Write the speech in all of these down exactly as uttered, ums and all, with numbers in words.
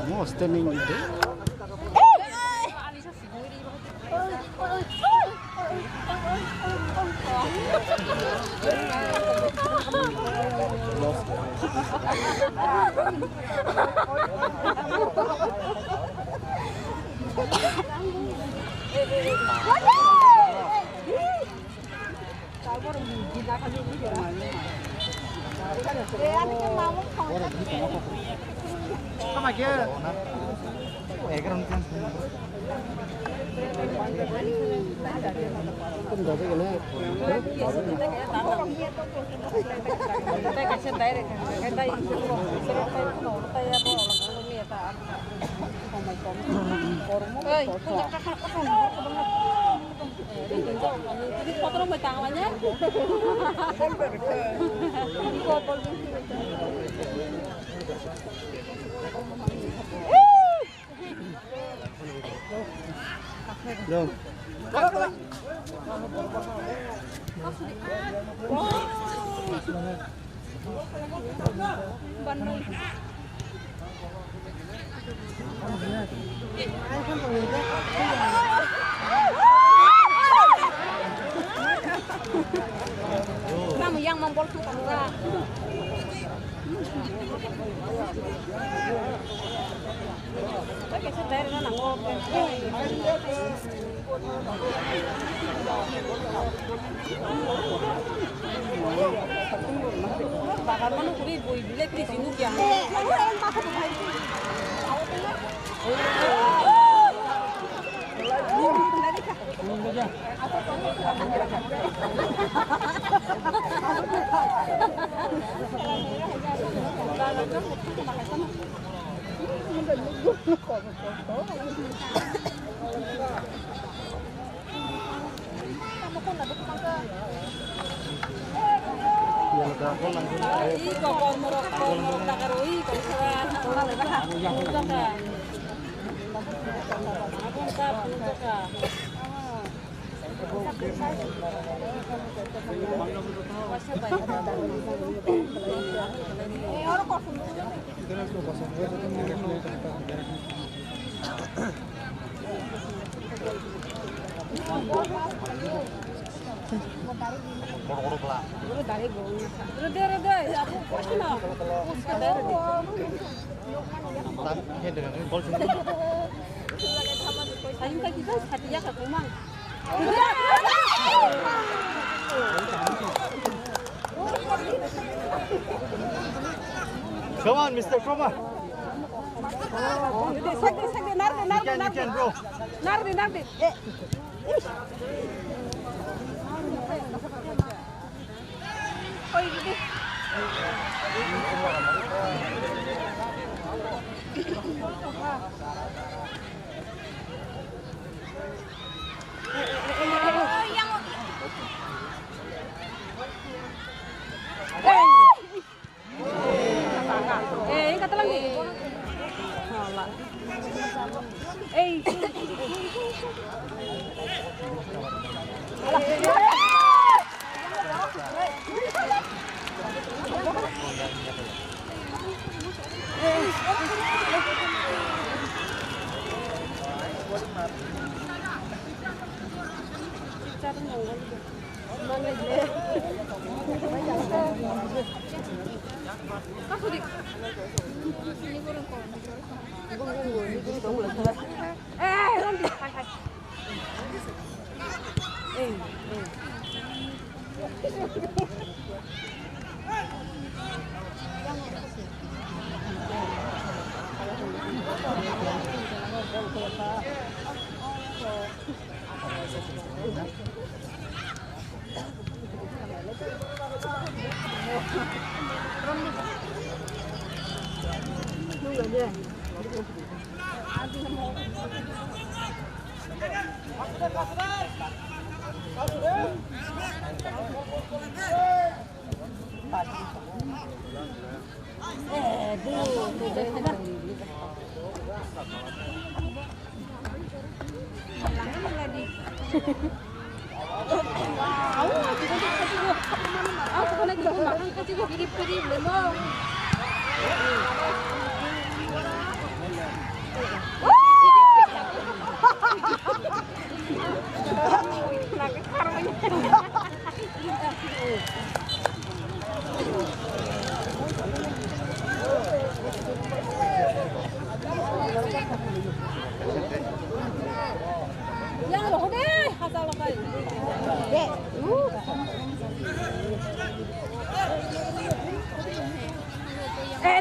Mo standing. Nang yang mong bol tu tang ra. Come on, Mister Kroma. Nardi, nardi, nardi, nardi. Nardi, nardi. Eh. Eh, katalang di. Ei. Eh,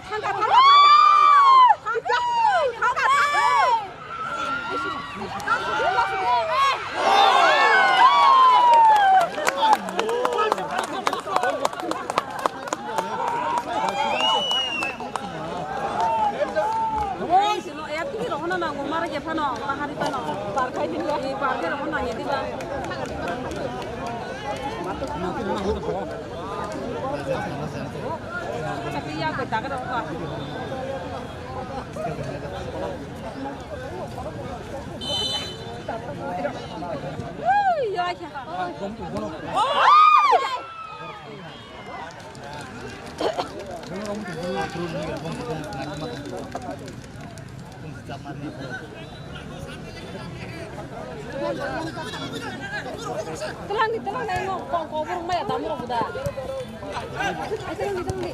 thangka, thangka, thangka! Oi, sino, ya, tini rohona nango, mara ke phano, bahari phano, bar khai din ya, bar khai rohona nango, diba? Tapi ya, gue tak ada apa. Ui, ya, ya. Tolong di, tolong di, no, kok, kok, burung maya, tamu rok da. Ay, tolong di, tolong di.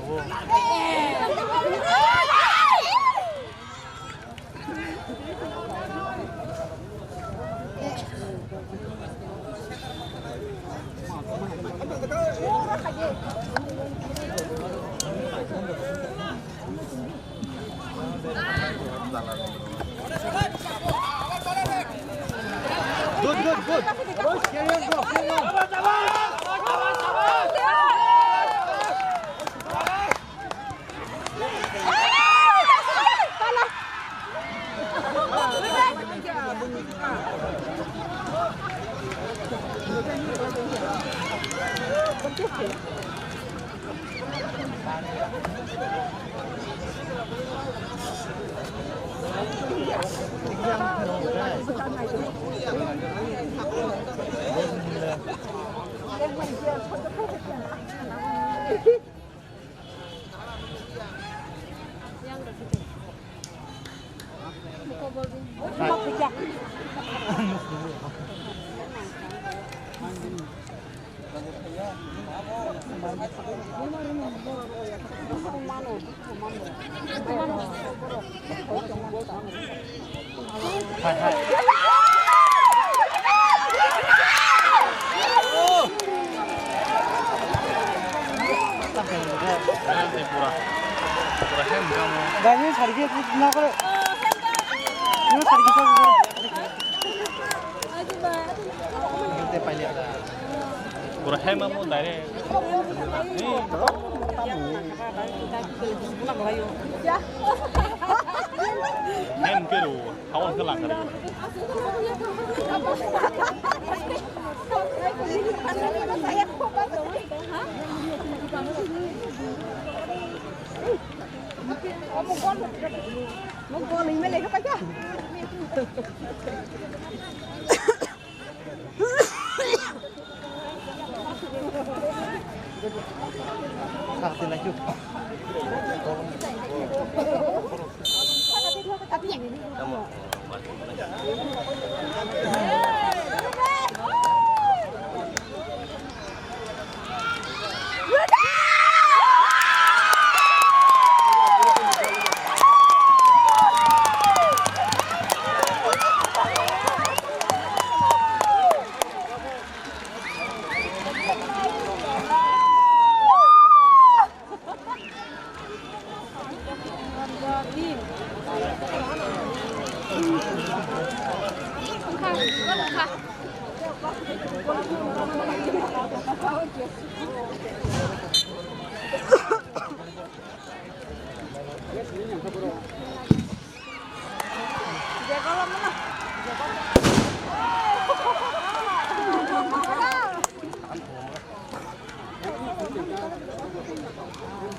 Good, good, good. Carry on, bro. Carry on. Dani sargi na kore. Ni sargi sa kore. Pura hem amo direct. Hem kero, hawal ke lang kare.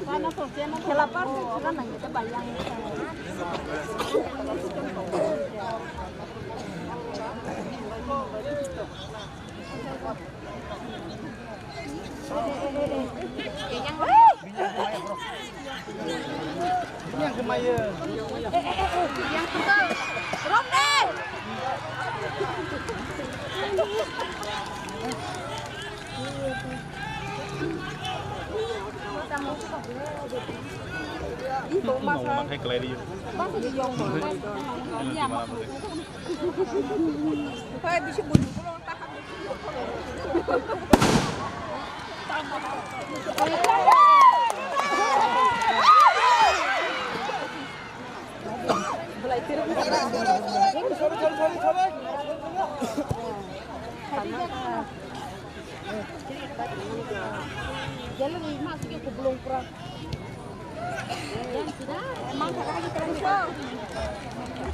Khela par khela nang kita bayang.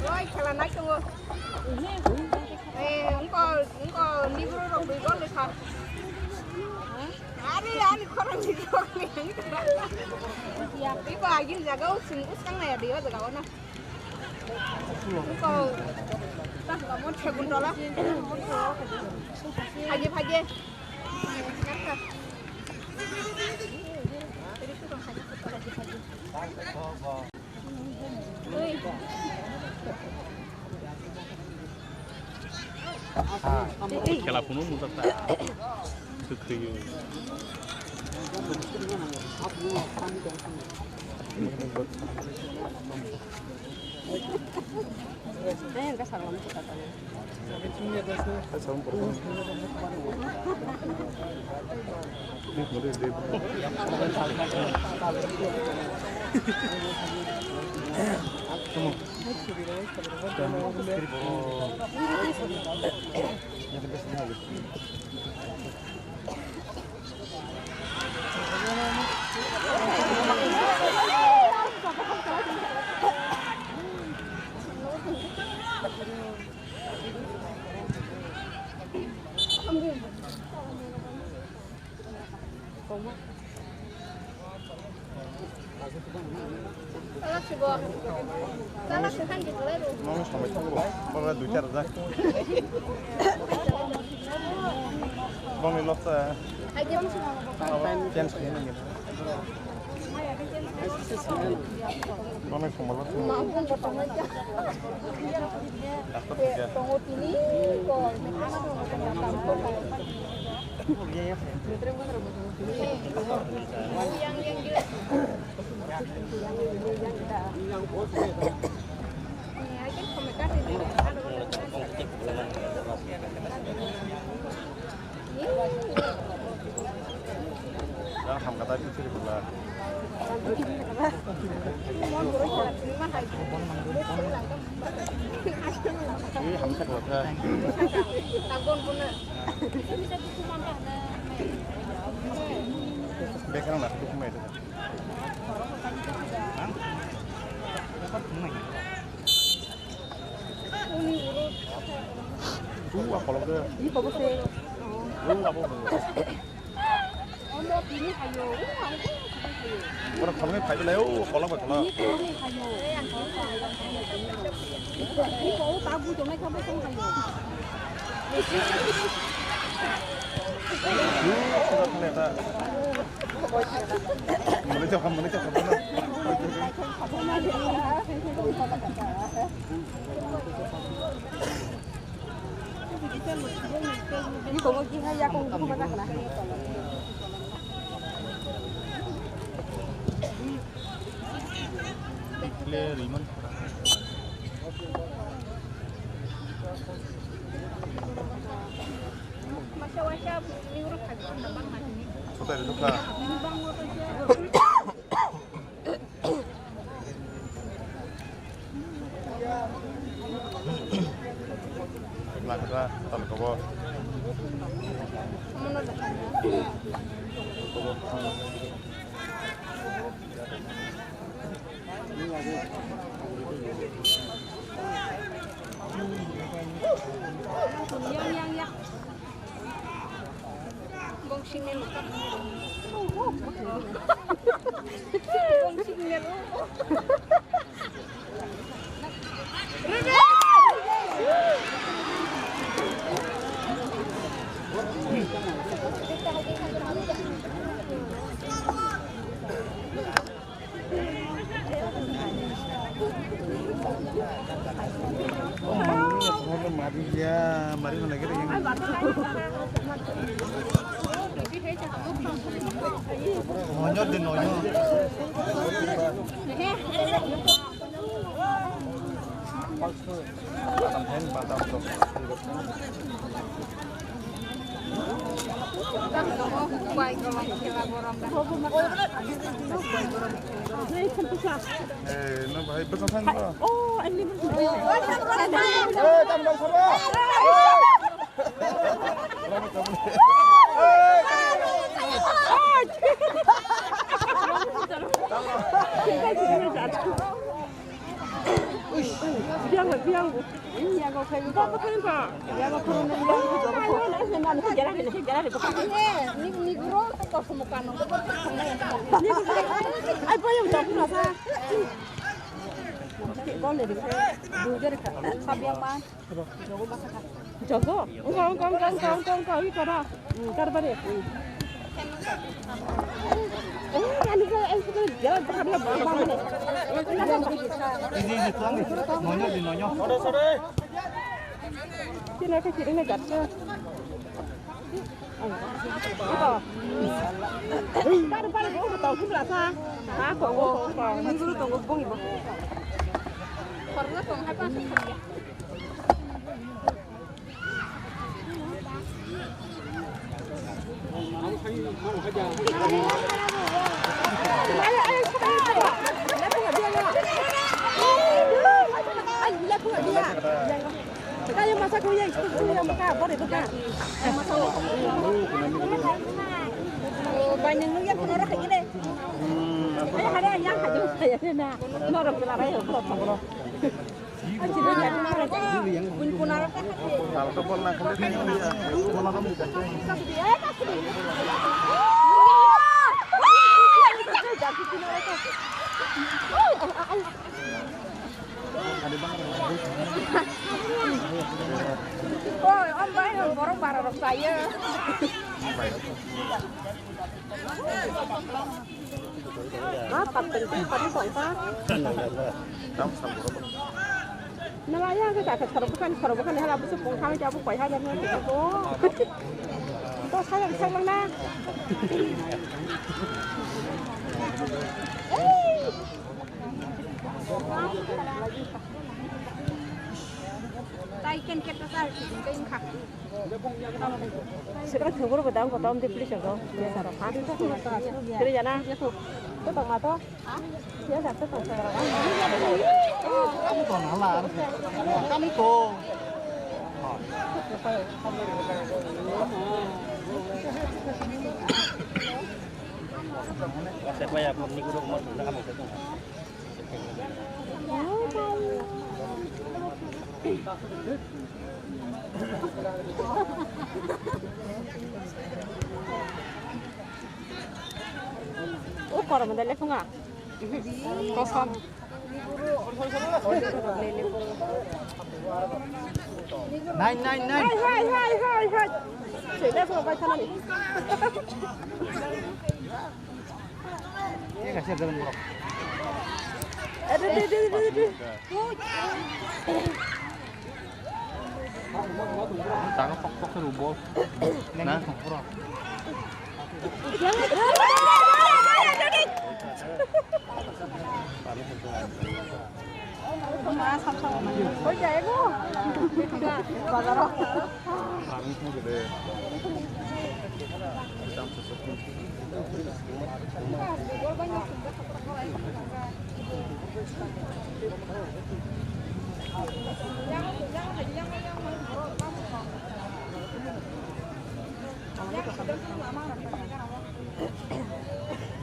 Oi, khela nai tongo. Eh, wngkol, wngkol, niboro rok dui gol lekha. Are, ani khorang ni rok ni. Ibo agin jaga o sing uskang na ya, dui o jaga o na. Wngkol, ta ga mo thegun tola. Phage, phage. Khela phunu muchak ta. Swkhiyo. Mama sampai tunggu, mama duita rajak. Mama loksa. Chance ni nangin. Mama sampai loksa. Daktar kerja. Yang ham kata itu sih pula. Ini ham sak kata. Bekar nak tu kumai tu. Dua kolok de. Dua apa? Oro kolok ni phai belai o kolok bai kolok. Lakha, tol kobo. Yang, yang, yang. Bong sini. Eh, no, bhai, bwsa thang ba? Oh, I'm leaving. Eh, tam dong sama. Jogo? Ongkha, ongkha, ongkha, ongkha, ongkha, ongkha, ongkha, ongkha, ongkha, ongkha, ongkha, ongkha, ongkha. Eh, ani ko, ani ko, jara, jara, jara, jara, jara. Iji, iji, tuang di. Nonyo di, nonyo. Sino ke sini ne jat ke. Ito. Pare, pare, ko, ko, ko, ko, ko. Ni guru to, ko, ko, ko. Korna tong hai pa. Oi, om bai, borok bara rok chaya. Ma, pateng tei pateng tongkha. Nala ya ke kaka khorok bwkhani, khorok bwkhani hala busu pung khamai jabo koi hajar na ko. To saya bisa mana? Tai ken ket ta sa, ken kha. Sekarang thogor bedang kota om dipli sergo. Biasa rok ha. Kiri jana. To tong ma to. Biasa to tong sergo. Kamu to nala. Kamu to. Saya payah pun ni guru mau sudah kamu. O korom da lefunga. Kosom. Nine, nine, nine. Hai, hai, hai, hai, hai. Sila so bai thanani. Tanga pok pok ke rubol. Na.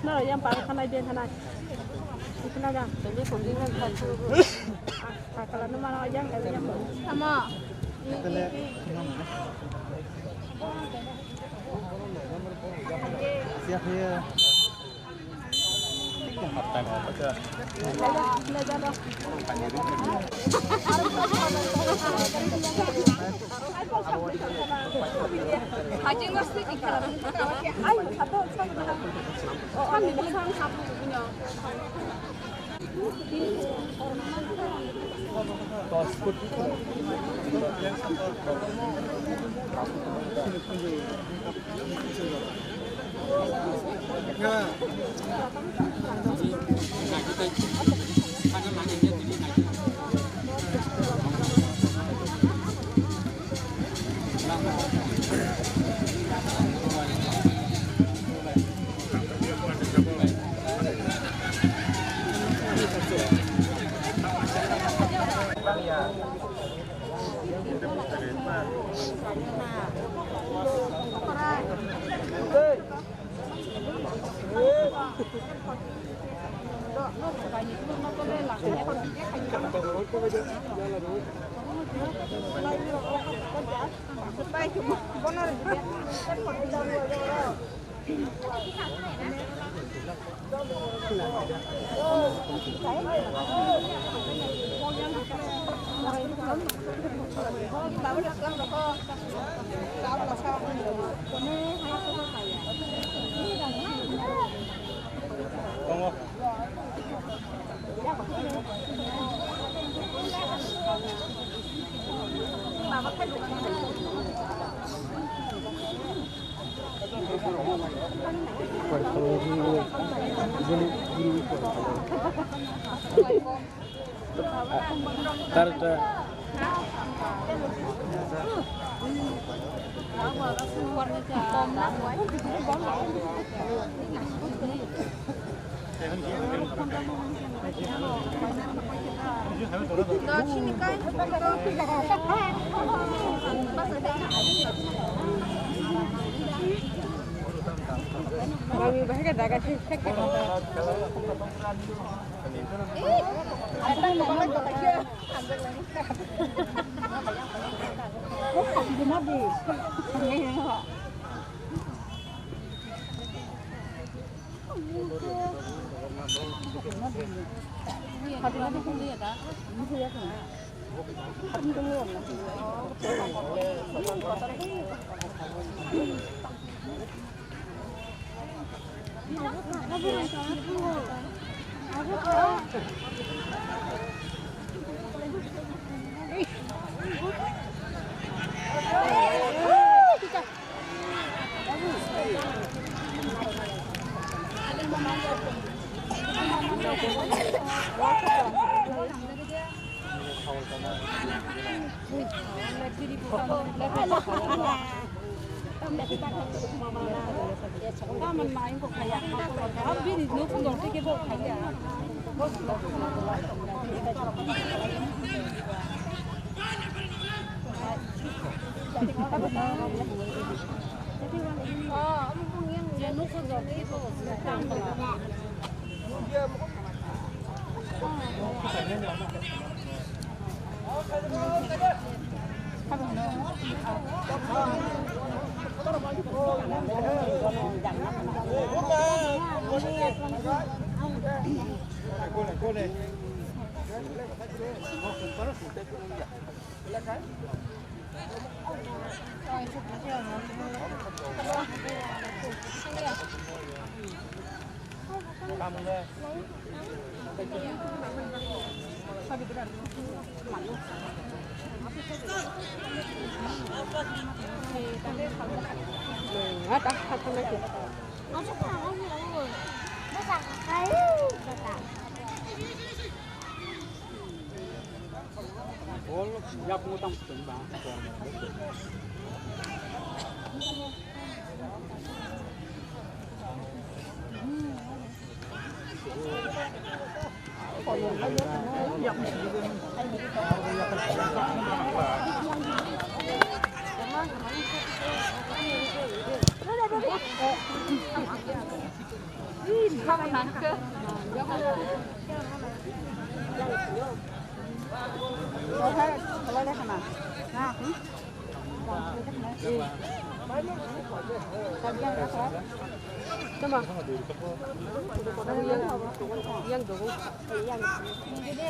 No, yang paling kanai dia kanai. Itu naga. Jadi kuning kan satu. Akala no mana yang kali yang. Sama. Siap ya.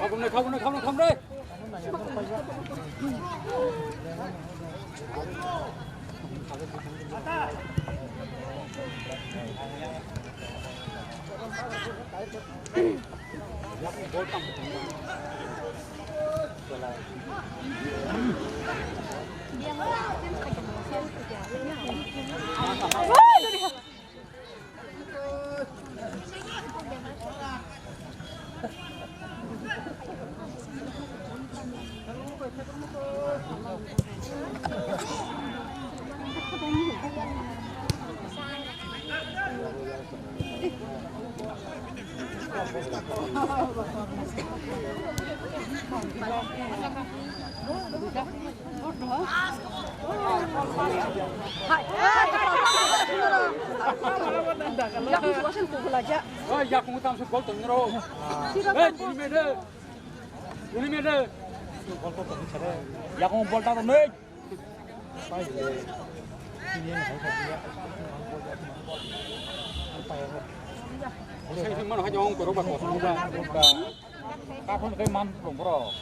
Khamre, khamre, khamre, khamre. Oi, yakung tam su gol tong ro. Hey, ini mede. Ini mede. Yakung bol ta nei. Sai mano haja ong koro ba ko. Ka phone kai man bro.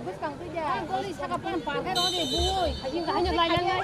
Bwskang twi da. Ang goli saka pan par khe rw de bui. Yung kahanya lai lang lai.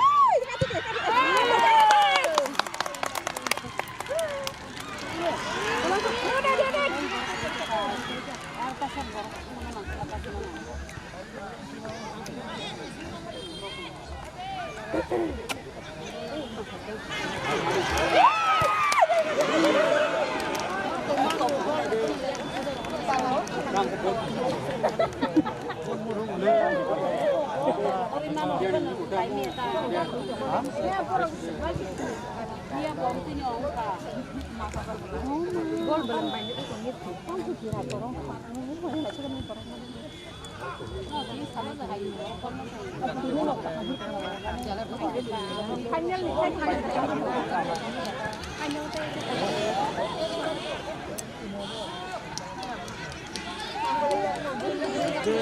Time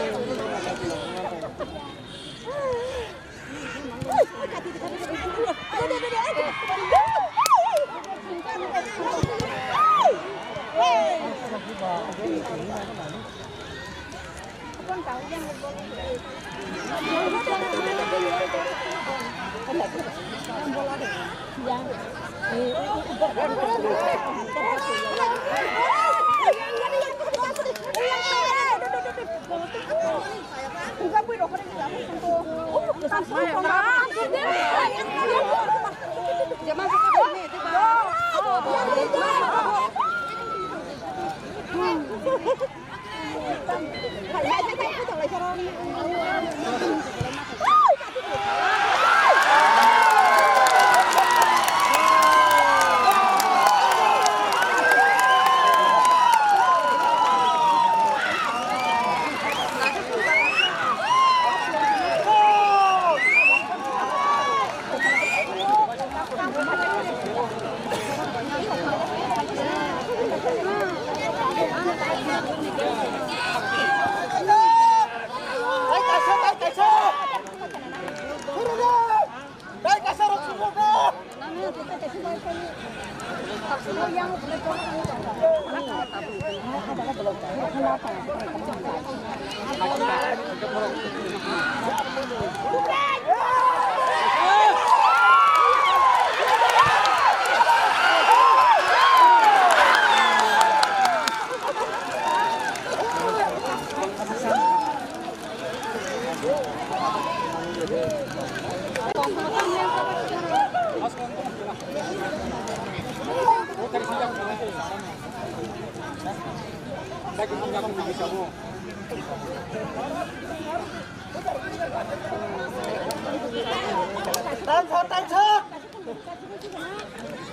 shot, time shot.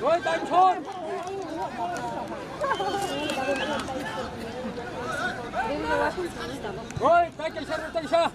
Roi, time shot. Roi, time shot, time shot.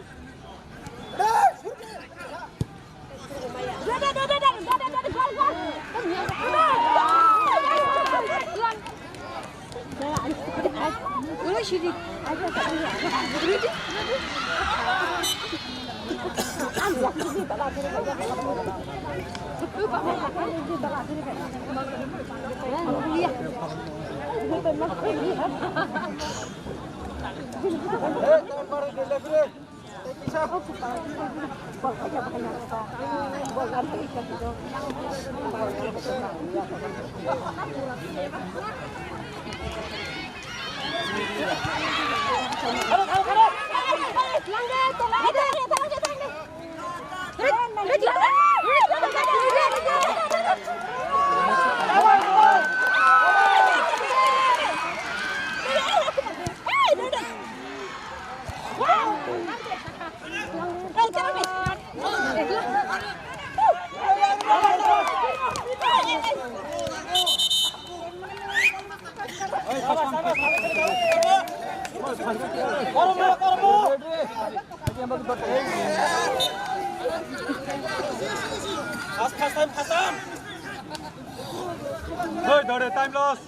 Hey, dore, time loss.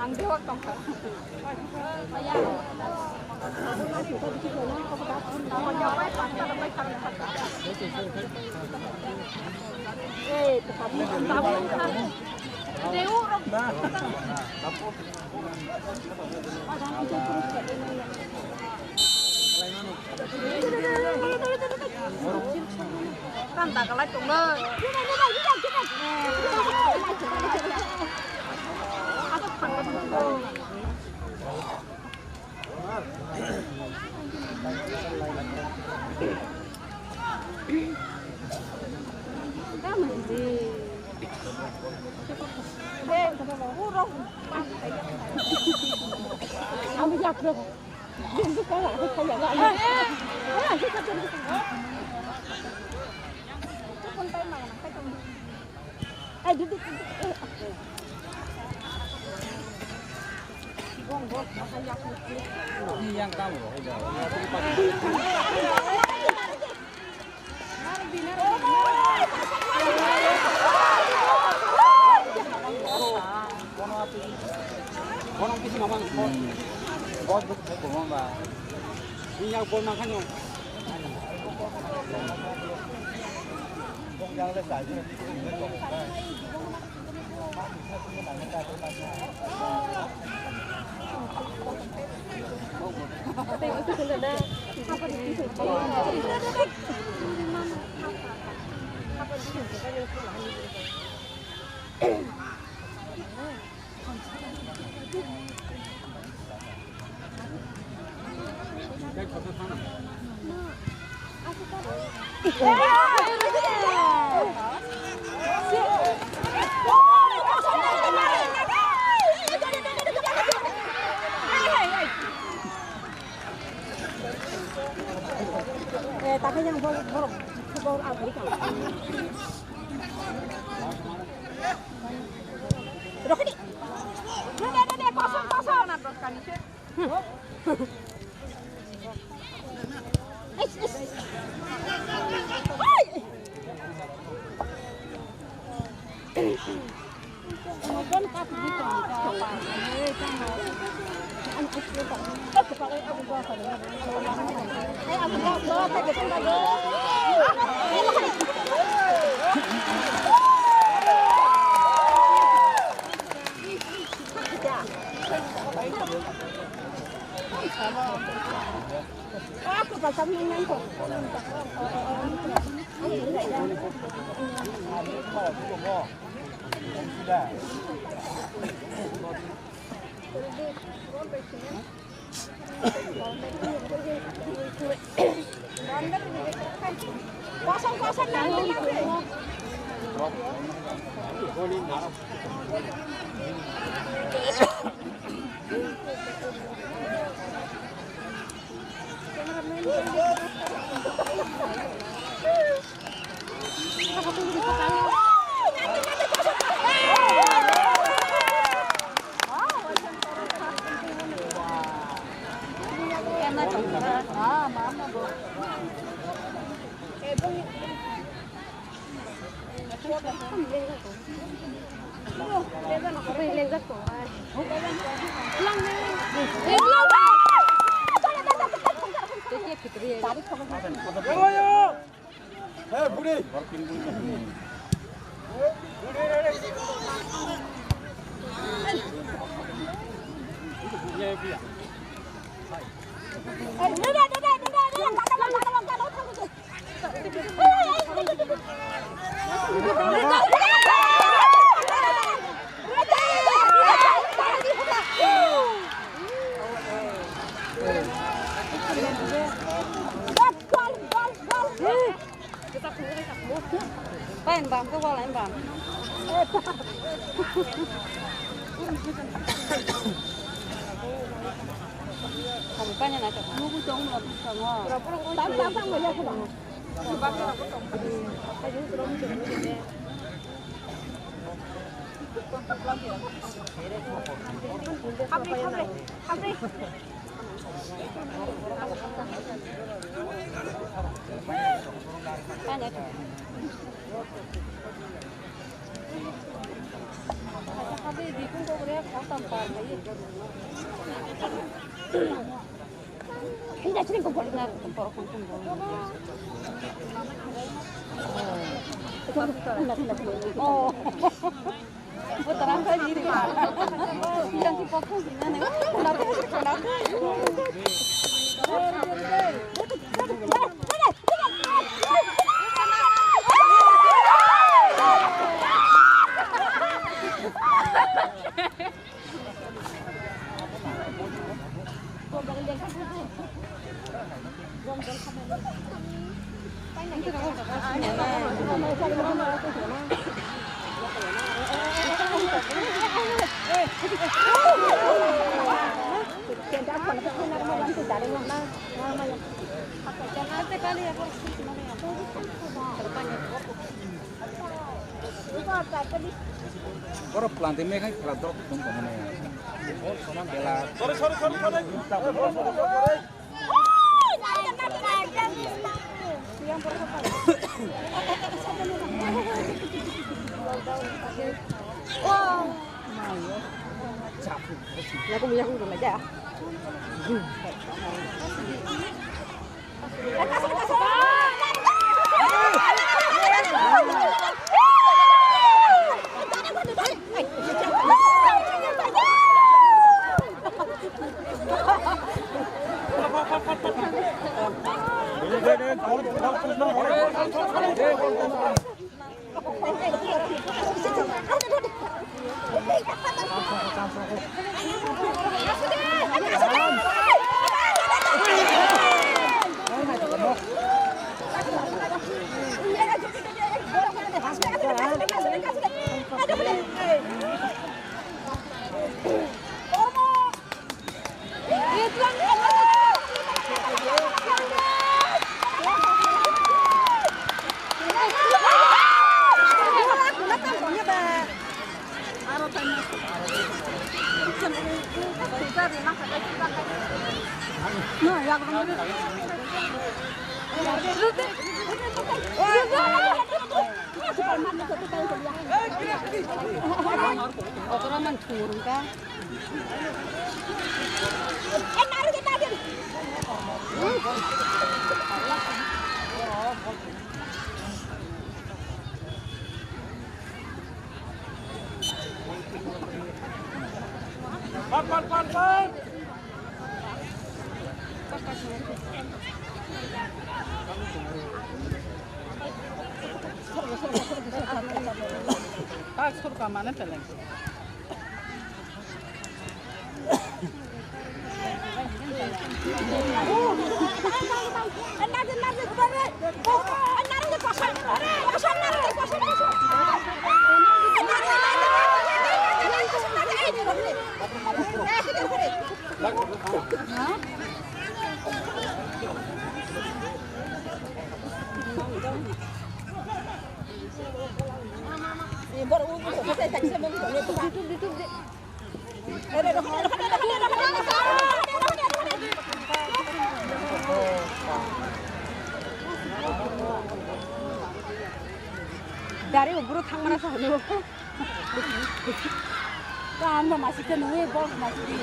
Ang bewak tongkha. Takalai tongnai. Eh, tapi yang borok, borok, borok Amerika. Rokni. Dede, dede, kosong, kosong. Pain bam ko wala bam. Kami pain na ka. Nugu tong na tong. Tam tam tam ya ko. Habri habri habri. Oh. Oro planting mekhai khela dok tong tong mane. Bela. Sorry, sorry, sorry, sorry. Okra man thung rung ka. Pan, pan, pan, pan. Tak surka mane peleng. Dari uburu thangmana sa hanu. Ka ang ba masih ke nunggu bos masih di.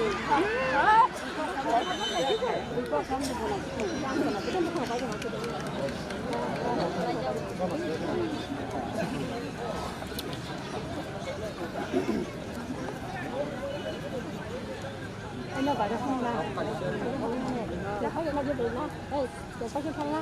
Ano ba da phone na? Ya, kau yang lagi beli na? Eh, siapa sih phone na?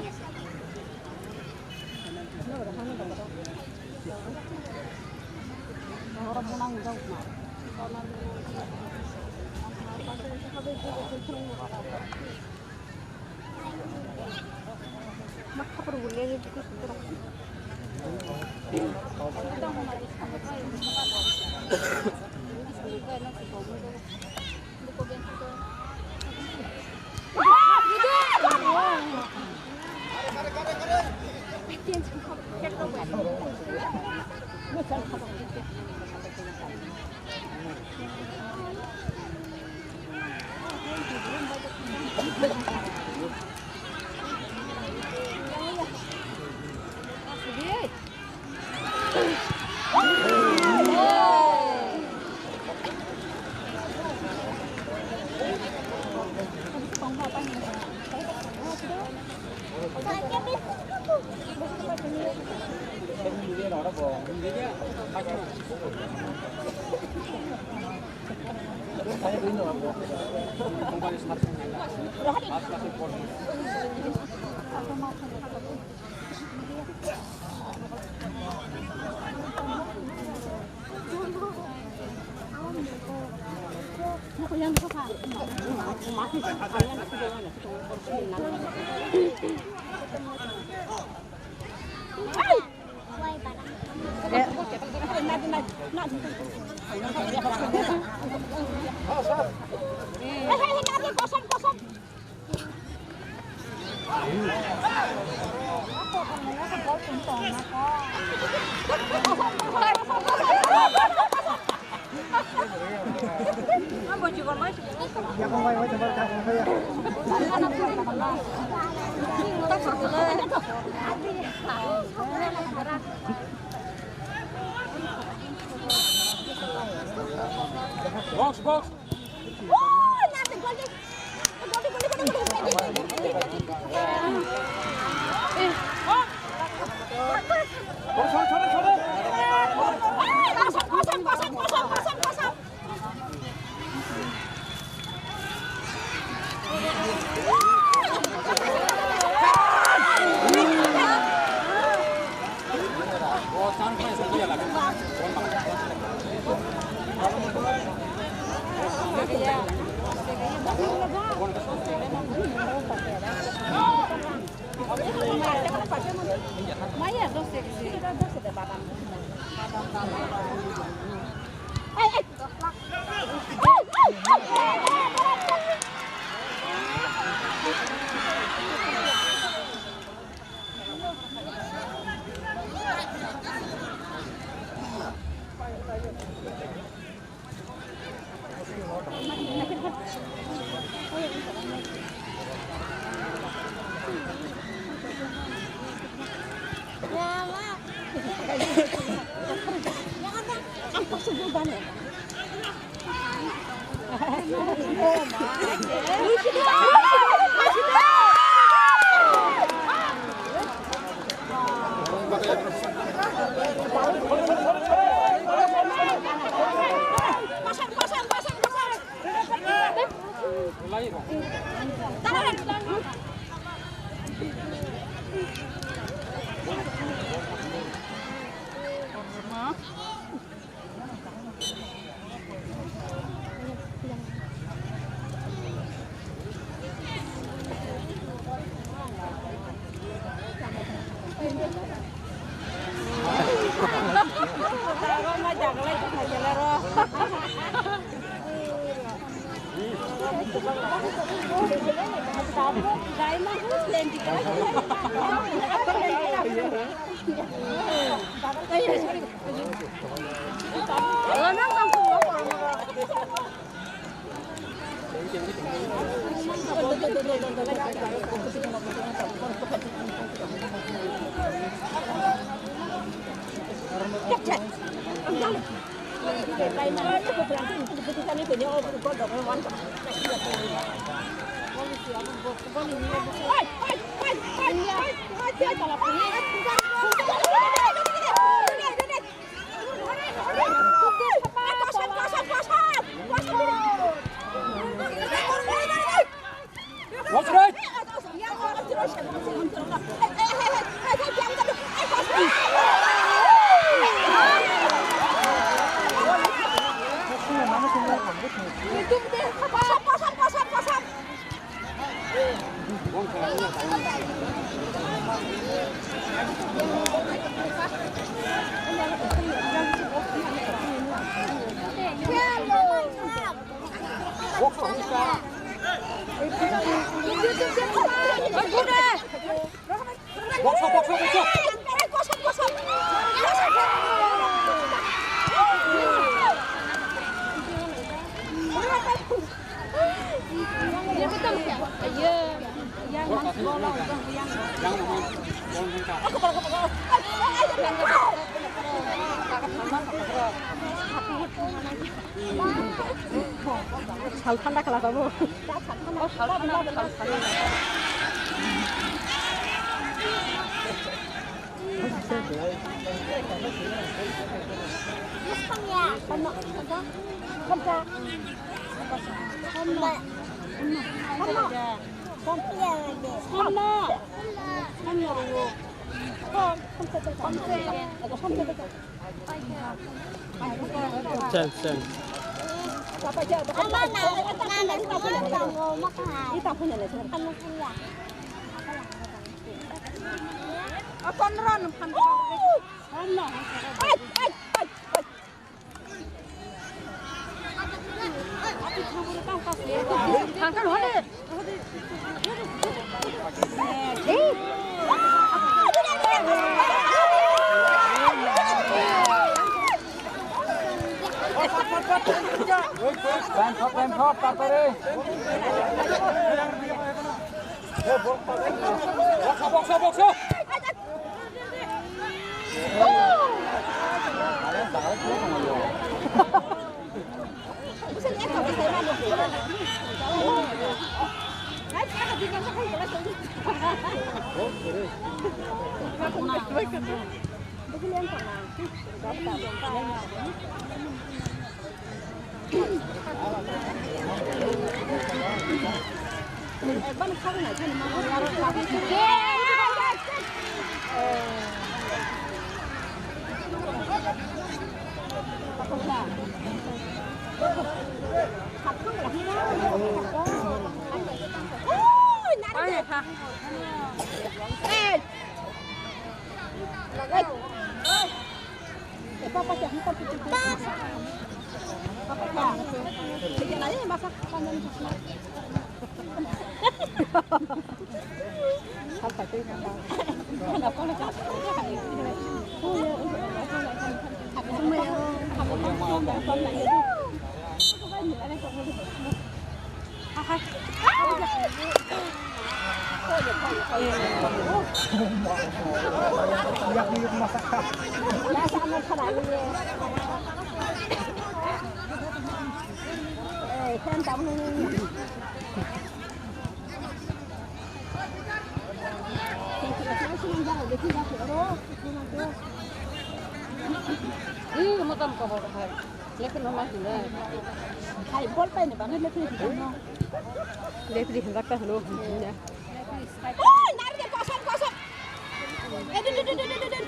Box, box. Sal thanda khala tamo. O sal thanda, sal thanda. Chal, chal. Time shot, time shot, তাড়াতাড়ি। Box, box, box. Ih, motom kobor hai. Lekin nama sih, hai, bol pai ni bana lekin kita no. Lekin hendak ta hulu. Oi, nari de kosong, kosong. Eh, dun, dun, dun.